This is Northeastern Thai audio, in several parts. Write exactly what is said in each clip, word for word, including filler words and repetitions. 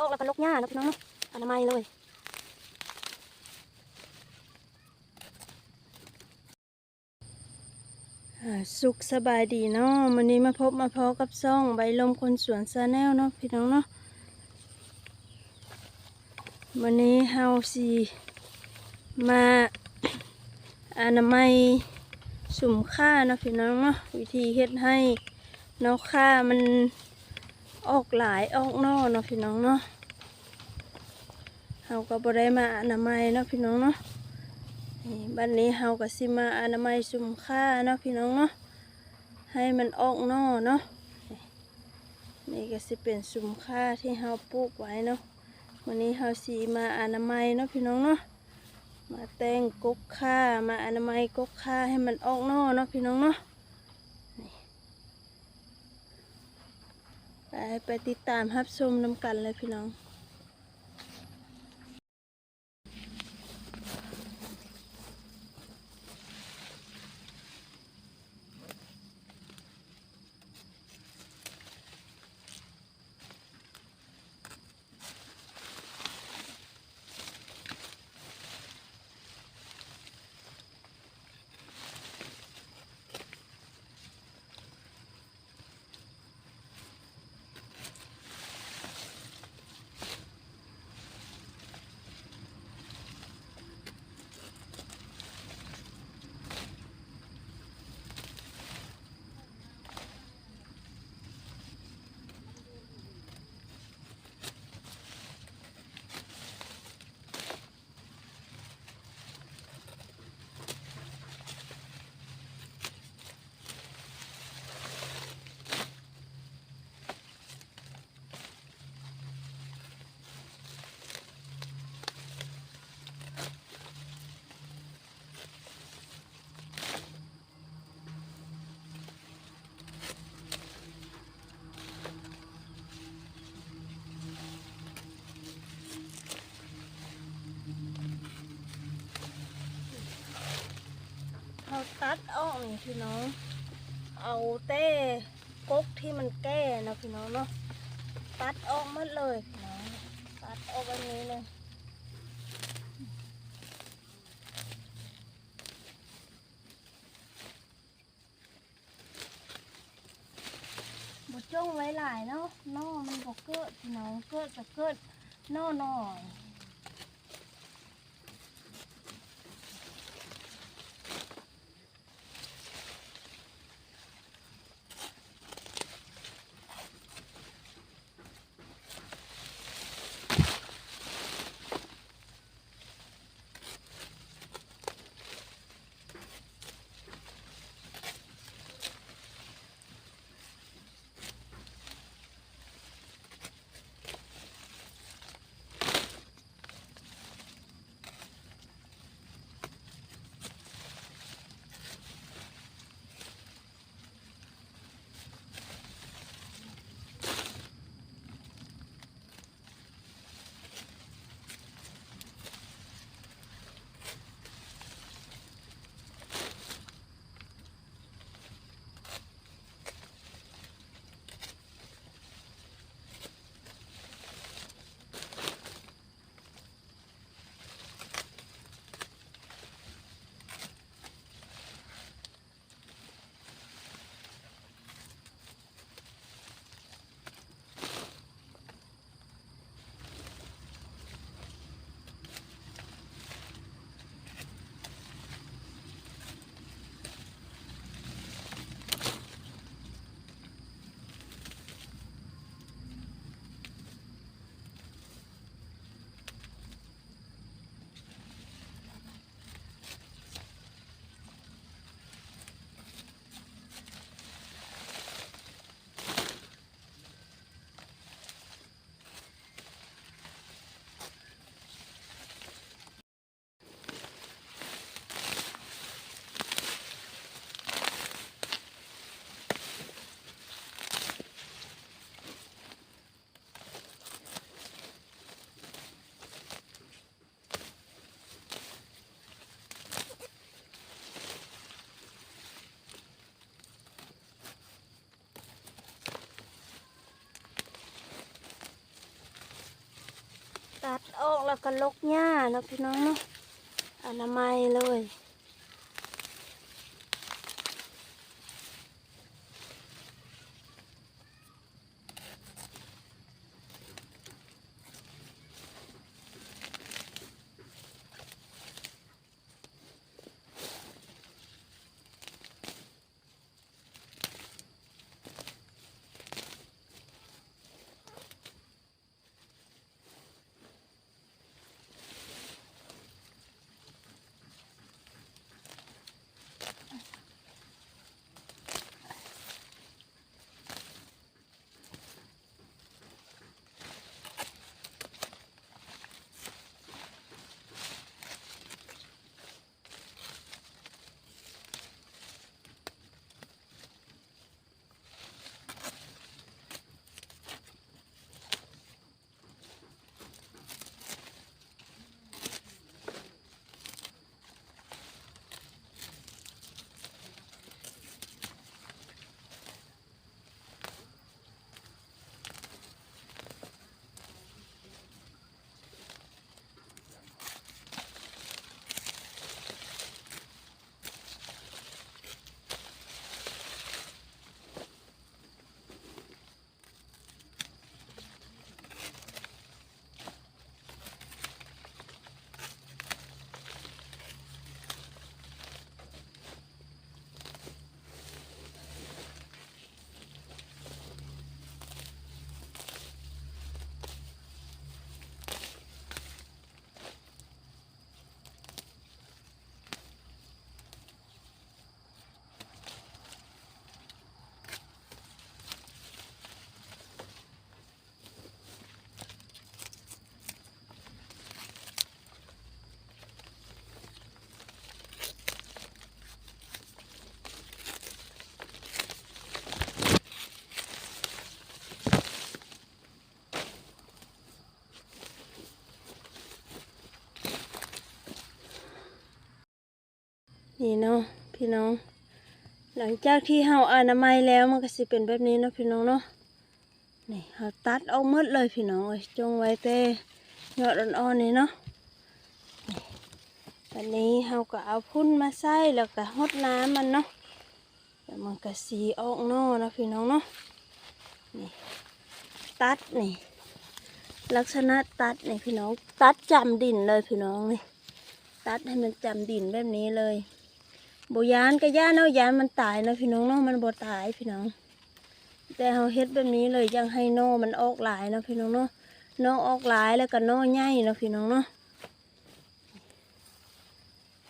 ออกแล้วก็ลกหญ้าเนาะพี่น้องเนาะ อนามัยเลย อ่า สุขสบายดีเนาะ มื้อนี้มาพบมาพ้อกับช่องใบลมคนสวนแชนแนลเนาะพี่น้องเนาะ มื้อนี้เฮาสิมาอนามัยสุมข่าเนาะพี่น้องเนาะ วิธีเฮ็ดให้หน่อข่ามันออกหลายออกหน่อเนาะพี่น้องเนาะ เฮาก็บ่ได้มาอนามัยเนาะพี่น้องเนาะ นี่ บัดนี้เฮาก็สิมาอนามัยสุมข่าเนาะพี่น้องเนาะ ให้มันออกหน่อเนาะ นี่ก็สิเป็นสุมข่าที่เฮาปลูกไว้เนาะ มื้อนี้เฮาสิมาอนามัยเนาะพี่น้องเนาะ มาแต่งกกข่า มาอนามัยกกข่าให้มันออกหน่อเนาะพี่น้องเนาะ นี่ ไป ไปติดตามรับชมนำกันเลยพี่น้อง เขาตัดออกนี่พี่น้อง เอาแต่กกที่มันแก่เนาะพี่น้องเนาะ ตัดออกหมดเลยพี่น้อง ตัดออกแบบนี้เลย บ่จ้องไว้หลายเนาะ หน่อมันบ่เกิดพี่น้อง เกิดก็เกิดหน่อน้อย เ ตัดออกแล้วก็ลกหญ้าเนาะพี่น้องเนาะ อนามัยเลยนี่เนาะพี่น้อง หลังจากที่เฮาอนามัยแล้วมันก็สิเป็นแบบนี้เนาะพี่น้องเนาะ นี่เฮาตัดออกหมดเลยพี่น้องเอ้ย จงไว้แต่ยอดอ่อนๆนี่เนาะ นี่ อันนี้เฮาก็เอาพุ่นมาใส่แล้วก็หดน้ำมันเนาะ แล้วมันก็สีออกหน่อเนาะพี่น้องเนาะ นี่ ตัดนี่ ลักษณะตัดนี่พี่น้อง ตัดจำดินเลยพี่น้องนี่ ตัดให้มันจำดินแบบนี้เลย บ่ย้านก็ย้านเนาะ ย้านมันตายเนาะพี่น้องเนาะ มันบ่ตายพี่น้อง แต่เฮาเฮ็ดแบบนี้เลย อยากให้หน่อมันออกหลายเนาะพี่น้องเนาะ หน่อออกหลายแล้วก็หน่อใหญ่เนาะพี่น้องเนาะ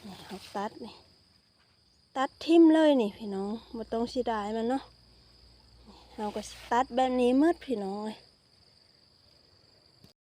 นี่เฮาตัดนี่ ตัดทิ่มเลยนี่พี่น้อง บ่ต้องเสียดายมันเนาะ เฮาก็สิตัดแบบนี้หมดพี่น้องเอ้ย